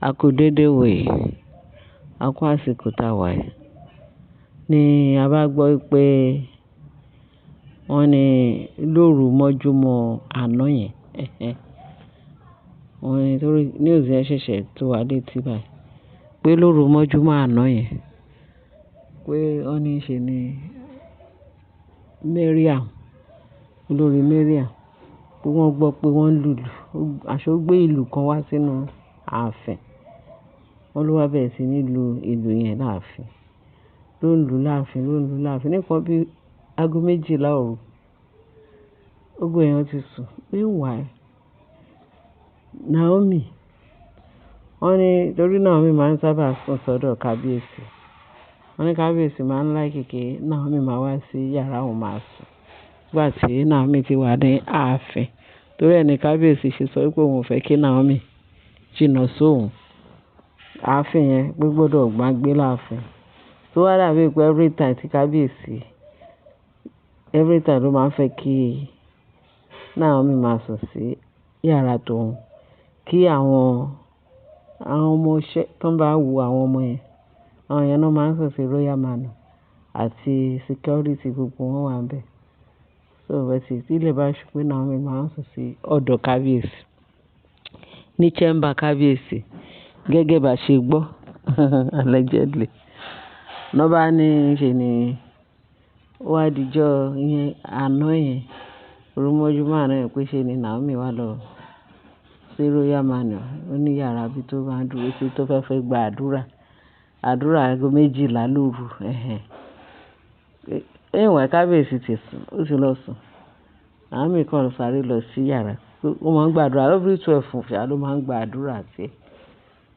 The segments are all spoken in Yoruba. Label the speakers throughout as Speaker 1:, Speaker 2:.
Speaker 1: A kú dédé wò yìí, a kú àsìkò tá wà yìí. Ni a bá gbọ́ pé wọ́n ní lóru mọ́júmọ́ àná yẹn. Wọ́n ní torí news yẹn ṣẹ̀ṣẹ̀ tó wa létí báyìí. Pé lóru mọ́júmọ́ àná yẹn, pé wọ́n ní ṣe ni Mariam, olórí Mariam, pé wọ́n gbọ́ pé wọ́n lùlù, aṣọ gbé ìlú kan wá sínú ààfin. Wọ́n ló wá bẹ̀rẹ̀ sí ní lu ìlù yẹn láàfin. Ló ń lu láàfin, ló ń lu láàfin. Nìkan bí aago 12 òru, gbogbo èèyàn ti sùn. Meanwhile, Naomi, wọ́n ní torí Naomi máa ń sábà sùn sọ́dọ̀ kábíyèsí. Wọ́n ní kábíyèsí máa ń like kí Naomi máa wá sí yàrá òun máa sùn. Nígbà tí Naomi ti wà ní ààfin. Torí ẹ ni kábíyèsí ṣe sọ wípé òun ò fẹ́ kí Naomi jìnnà sóun. Ààfin yẹn pé gbọdọ̀ máa gbé láàfin. Tó wá dàbí pé every time tí kábíyèsí, every time ló máa ń fẹ́ kí Naomi máa sùn sí yàrá tó òun. Kí àwọn, àwọn ọmọ iṣẹ́ tó ń bá wo àwọn ọmọ yẹn, àwọn yẹn náà máa ń sùn sí Royal Manor àti security gbogbo wọn wà níbẹ̀. So bẹ́ẹ̀ sì tí ilẹ̀ bá ṣú pé Naomi máa ń sùn sí ọ̀dọ̀ kábíyèsí. Ní chamber kábíyèsí. Gẹ́gẹ́ bá ṣe gbọ́ allegedly. Lọ́ bá ní ṣe ni ó wá dijọ́ yẹn àná yẹn, òru mọ́júmọ́ àná yẹn pé ṣe ni Naomi wá lọ sí Royal Manor. Ó ní yàrá bí tó máa ń dúró sí tó fẹ́ fẹ́ gba àdúrà. Àdúrà aago 12 lóru. Meanwhile, kábíyèsí ti sùn, ó ti lọ sùn. Naomi kan sáré lọ sí yàrá. Ó máa ń gba àdúrà every 12 ṣá ló máa ń gba àdúrà tiẹ.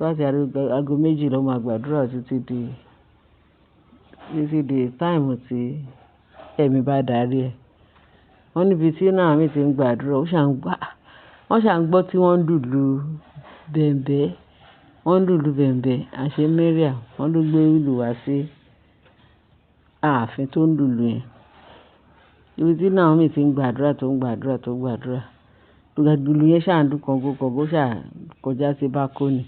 Speaker 1: Láti aago 2 ló máa gba àdúrà títí di, títí di time tí ẹ̀mí bá darí ẹ. Wọ́n níbi tí Naomi ti ń gba àdúrà, ó ṣà ń gbá, wọ́n ṣà ń gbọ́ tí wọ́n ń lùlù bẹ̀m̀bẹ́. Wọ́n ń lùlù bẹ̀m̀bẹ́. Àṣé Mariam, wọ́n ló gbé ìlú wá sí ààfin tó ń lùlù yẹn. Ibi tí Naomi ti ń gba àdúrà tó ń gba àdúrà tó ń gba àdúrà. Ìlù yẹn ṣà ń dún kọ̀ngọ̀ kọ̀ngọ̀ ṣà kọjá sí balcony.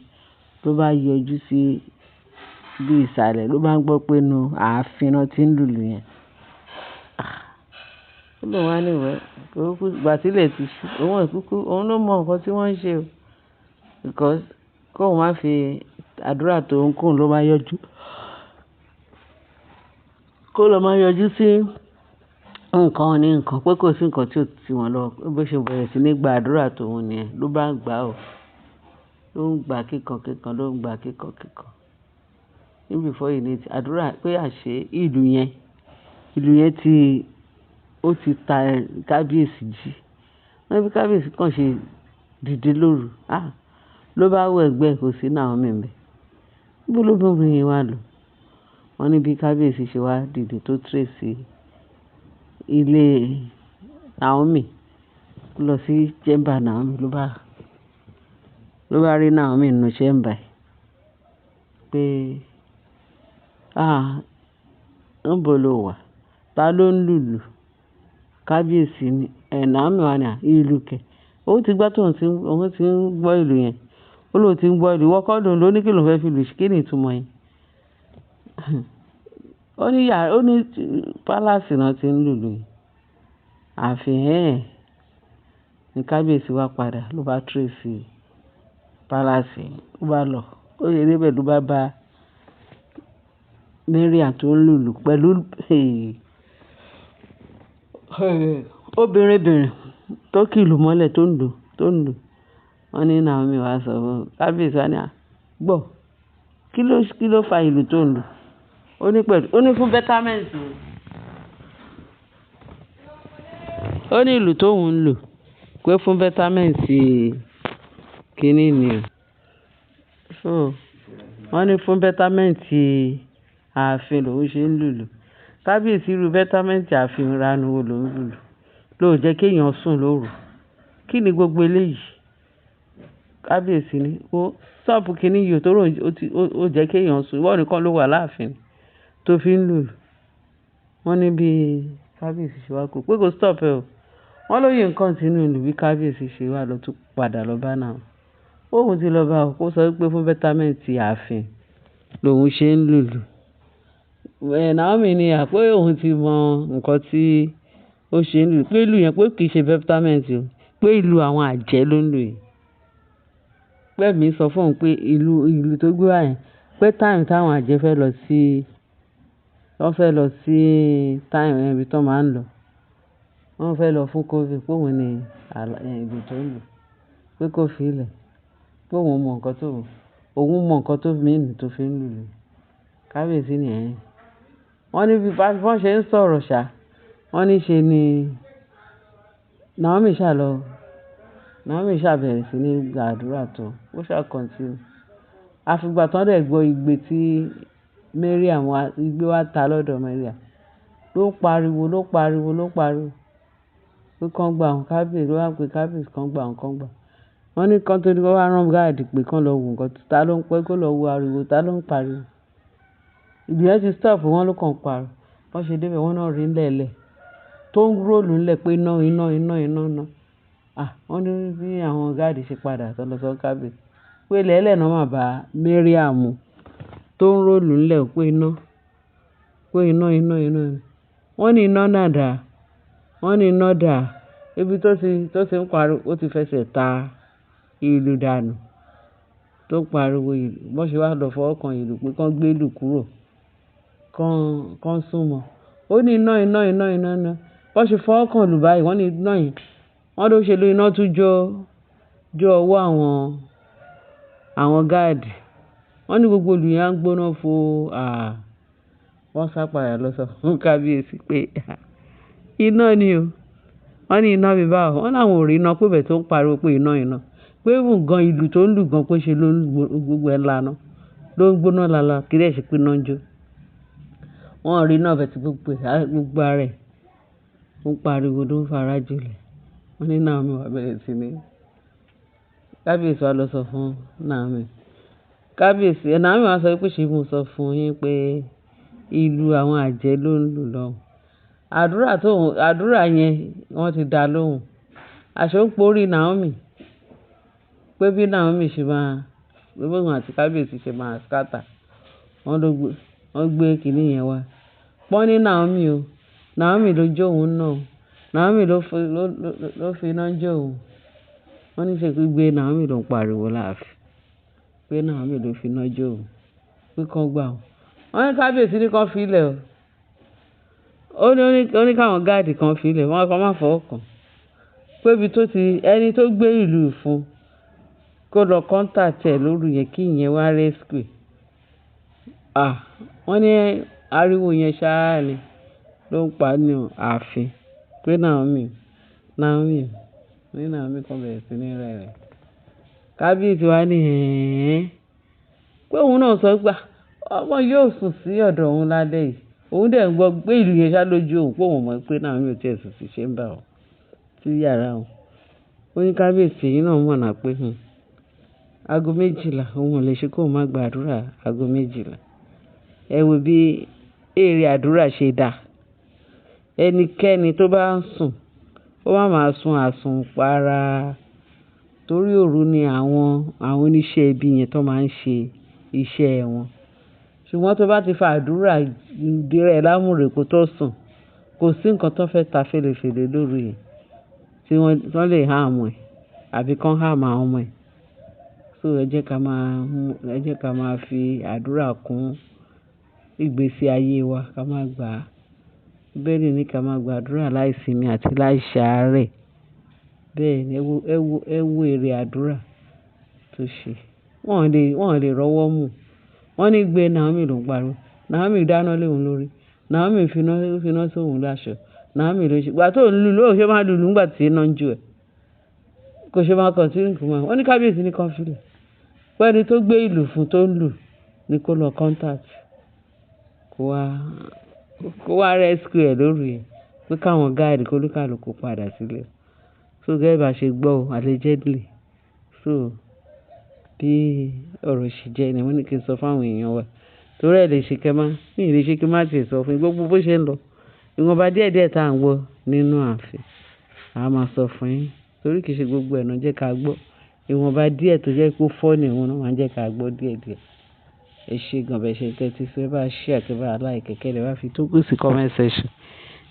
Speaker 1: Ló bá yọjú sí bí ìsàlẹ̀ ló bá ń gbọ́ pé inú ààfin náà tí ń lùlù yẹn. Ah! Ó lóun wá ní well, kó kú, ìgbà tí ilẹ̀ ti ṣú, òun ò kúkú, òun ló mọ nǹkan tí wọ́n ń ṣe o. Because kó má fi àdúrà tó ń kùn ló máa yọjú. Kó lọ máa yọjú sí nǹkan oní nǹkan pé kò sí nǹkan tí ó ti wọn lọ. Bí ó ṣe bẹ̀rẹ̀ sí ní gba àdúrà tó òun ni ẹ́ ló bá ń gbà ó. Ló ń gba kíkan kíkan, ló ń gba kíkan kíkan. Even before you know it, àdúrà pé àṣé ìlù yẹn, ìlù yẹn tí ó ti ta kábíyèsí jí. Wọ́n ní bí kábíyèsí kan ṣe dìde lóru. Ah! Ló bá wo ẹ̀gbẹ́ kò sí Naomi níbẹ̀. Níbo ló obìnrin yìí wá lò? Wọ́n ní bí kábíyèsí ṣe wá dìde tó trace ilé Naomi. Ó lọ sí chamber Naomi ló bá, ló bá rí Naomi nínú chamber ẹ̀. Pé, "Ah! Níbo lo wà? Ta ló ń lùlù?" Kábíyèsí ni. Ẹ̀ Naomi wà ní à, ìlù kẹ̀. Ó ti gbọ́ tí òun ti ń, òun ti ń gbọ́ ìlù yẹn. Ó lóun ti ń gbọ́ ìlù. Ìwọ kọ́ ló ń lù ó ní kí ló fẹ́ fi ìlù ṣe? Kí ni ìtumọ̀ yẹn? Ó ní yàrá, ó ní palace náà tí ń lùlù yẹn. Ààfin ẹ́ ní kábíyèsí wá padà ló bá trace palace ló bá lọ. Ó ṣe dé ibẹ̀ ló bá bá Mariam tó ń lùlù pẹ̀lú, obìnrin bìnrin tó kì ìlù mọ́lẹ̀ tó ń lù, tó ń lù. Wọ́n ní Naomi wá sọ fún kábíyèsí wá ní, "À, gbọ́. Kí ló fa ìlù tó ń lù?" Ó ní pẹ̀lú, ó ní fún betterment o. Ó ní ìlù tó ń lù pé fún betterment kíní ni o. So wọ́n ní fún betterment ààfin lòun ṣe ń lùlù. Kábíyèsí irú betterment ààfin ìranu wo ló ń lùlù. Ló jẹ́ kí èèyàn sùn lóru. Kí ni gbogbo eléyìí? Kábíyèsí ní, "Ó stop kíní yìí torí ó ti, ó jẹ́ kí èèyàn sùn. Ìwọ nìkan ló wà láàfin tó fi ń lùlù." Wọ́n ní bí kábíyèsí ṣe wá kú pé kó stop ẹ o. Wọ́n ló yí nǹkan sínú ìlù bí kábíyèsí ṣe wá lọ tún padà lọ bá Naomi. Pé òun ti lọ bá ọ, kó sọ wípé fún betterment ààfin lòun ṣe ń lùlù. Naomi ní à pé òun ti mọ nǹkan tí ó ṣe ń lùlù. Pé ìlù yẹn pé kì í ṣe betterment o. Pé ìlù àwọn àjẹ́ ló ń lù yẹn. Pé ẹ̀mí sọ fún òun pé ìlù tó gbé wá yẹn, pé time tí àwọn àjẹ́ fẹ́ lọ sí, wọ́n fẹ́ lọ sí time ibi tí wọ́n máa ń lọ. Wọ́n fẹ́ lọ fún COVID pé òun ní ìlù tó ń lù. Pé kó fi ìlẹ̀. Pé òun mọ nǹkan tó, òun mọ nǹkan tó mean tó fi ń lùlù. Kábíyèsí ní ẹ̀. Wọ́n ní bí wọ́n ṣe ń sọ̀rọ̀ ṣá, wọ́n ní ṣe ni Naomi ṣà lọ. Naomi ṣà bẹ̀rẹ̀ sí ní gba àdúrà tó. Ó ṣà continue. Àfi ìgbà tí wọ́n dẹ̀ gbọ́ igbe tí Mariam wá, igbe wá ta lọ́dọ̀ Mariam. Ló ń pariwo, ló ń pariwo, ló ń pariwo. Pé kán gba òun kábíyèsí, ló wá ń pe kábíyèsí kán gba òun, kán gba. Wọ́n ní kán tó ní wọ́n wá rán guard pé kán lọ wo nǹkan ta ló ń pẹ́ kó lọ wo ariwo, ta ló ń pariwo. Ìlù yẹn ti stop, wọ́n ló kàn pariwo. Wọ́n ṣe dé ibẹ̀, wọ́n náà rí nílẹ̀lẹ̀ tó ń roll nílẹ̀ pé iná, iná, iná, iná, iná. À, wọ́n ní bí àwọn guard ṣe padà tán lọ sọ kábíyèsí. Pé ilẹ̀lẹ̀ náà máa bá Mariam tó ń roll nílẹ̀ pé iná, pé iná, iná, iná. Wọ́n ní iná náà dà. Wọ́n ní iná dà. Ibi tó ti ń pariwo, ó ti fẹsẹ̀ ta ìlù dànù. Tó ń pariwo ìlù. Wọ́n ṣe wá lọ fọwọ́ kan ìlù pé kán gbé ìlù kúrò. Kán sún mọ́. Ó ní iná, iná, iná, iná, iná. Wọ́n ṣe fọwọ́ kan ìlù báyìí, wọ́n ní iná yẹn. Wọ́n ló ṣe ló iná tún jó ọwọ́ àwọn guard. Wọ́n ní gbogbo ìlù yẹn á gbóná fo. À, wọ́n sá padà lọ sọ fún kábíyèsí pé iná ni o. Wọ́n ní iná bí báwo. Wọ́n láwọn ò rí iná pé bẹ́ẹ̀ tó ń pariwo pé iná, iná. Pé even gan ìlù tó ń lù gan pé ṣe ló ń gbogbo ẹ̀ lana. Ló ń gbóná lala kí dẹ̀ ṣe pé iná ń jó. Wọ́n rí iná bẹ́ẹ̀ tí gbogbo ẹ̀, gbogbo ara ẹ̀ ń pariwo ló ń fara jolẹ̀. Wọ́n ní Naomi wá bẹ̀rẹ̀ sí ní. Kábíyèsí wá lọ sọ fún Naomi. Kábíyèsí, Naomi wá sọ pé ṣé mo sọ fún yín pé ìlù àwọn àjẹ́ ló ń lù lọ́hùn. Àdúrà tó ń, àdúrà yẹn wọ́n ti dá lóhùn. Aṣọ ń porí Naomi. Pé bí Naomi ṣe máa, bí òun àti kábíyèsí ṣe máa scatter. Wọ́n ló gbé, wọ́n gbé kiní yẹn wá. Wọ́n ní Naomi o. Naomi ló jó òun náà. Naomi ló fi iná jó òun. Wọ́n ní ṣe pé gbé Naomi ló ń pariwo láàfin. Pé Naomi ló fi iná jó òun. Pé kán gbà òun. Wọ́n ní kábíyèsí ní kán fi ìlẹ̀ o. Ó ní káwọn guard kan fi ìlẹ̀, wọ́n kàn máa fọwọ́ kàn. Pé ibi tó ti, ẹni tó gbé ìlù fún kó lọ contact ẹ̀ lóru yẹn kí ìyẹn wá rescue. À, wọ́n ní ariwo yẹn ṣáá ni ló ń pa ní ààfin. Pé Naomi, Naomi, ní Naomi kan bẹ̀rẹ̀ sí ní rẹ́rìn. Kábíyèsí wá ní hẹ́n. Pé òun náà sọ pé ọmọ yóò sùn sí ọ̀dọ̀ òun lálẹ́ yìí. Òun dẹ̀ ń gbọ́ pé ìlù yẹn ṣá lójú òun pé òun mọ̀ pé Naomi ò tí ì sùn sí chamber òun, sí yàrá òun. Ó ní kábíyèsí yìí náà mọ̀nà pé aago 12 òun ò lè ṣe kó má gba àdúrà aago 12. Ẹ wo bí èrè àdúrà ṣe dà. Ẹnikẹ́ni tó bá ń sùn, ó máa ma sun àsùnpara. Torí òru ni àwọn oníṣẹ́ ibi yẹn tó máa ń ṣe iṣẹ́ wọn. Ṣùgbọ́n tó bá ti fa àdúrà dírẹ̀ lámùrè kó tó sùn, kò sí nǹkan tó fẹ́ ta fèlèfèlè lóru yẹn tí wọ́n lè harm ẹ̀ àbí kán harm àwọn ọmọ ẹ̀. So ẹ jẹ́ ká máa mú, ẹ jẹ́ ká máa fi àdúrà kún ìgbésí ayé wa ká má gbà á. Bíbélì ní ká máa gba àdúrà láìsinmi àti láìṣàárẹ̀. Bẹ́ẹ̀ ni, ẹ wo èrè àdúrà tó ṣe. Wọ́n lè rọ́wọ́ mú. Wọ́n ní gbé Naomi ló ń pariwo. Naomi dáná lé òun lórí. Naomi fi iná sí òun láṣọ. Naomi ló ṣe. Ìgbà tó ń lùlù, ó ṣe máa lùlù nígbà tí iná ń jó ẹ. Kò ṣe máa continue kò máa. Wọ́n ní kábíyèsí ní kán fi ìlẹ̀. Pé ẹni tó gbé ìlù fún tó ń lù ní kó lọ contact. Kó wá rescue ẹ̀ lóru yẹn. Pé káwọn guard kó olúkàlùkù padà sílé. So gẹ́gẹ́ bá ṣe gbọ́ o allegedly. So bí ọ̀rọ̀ ṣe jẹ́ ni wọ́n ní kí n sọ fún àwọn èèyàn wa. Torí ẹ lè ṣe kí ẹ má, mi ò lè ṣe kí má ṣe sọ fún yín gbogbo bó ṣe ń lọ. Ìwọ̀nba díẹ̀díẹ̀ tí à ń gbọ́ nínú ààfin, a máa sọ fún yín. Torí kì í ṣe gbogbo ẹ̀ náà jẹ́ ká gbọ́. Ìwọ̀nba díẹ̀ tó jẹ́ pé ó funny, òun náà máa ń jẹ́ ká gbọ́ díẹ̀díẹ̀. Ẹ ṣé gan bẹ́ẹ̀ ṣe ń tẹ́tí sí wa. Ẹ bá share, kí ẹ bá like, kí ẹ dẹ̀ bá fi tó kù sí comment section.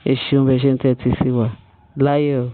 Speaker 1: Ẹ ṣeun bẹ́ẹ̀ ṣe ń tẹ́tí sí wa. Láyọ̀.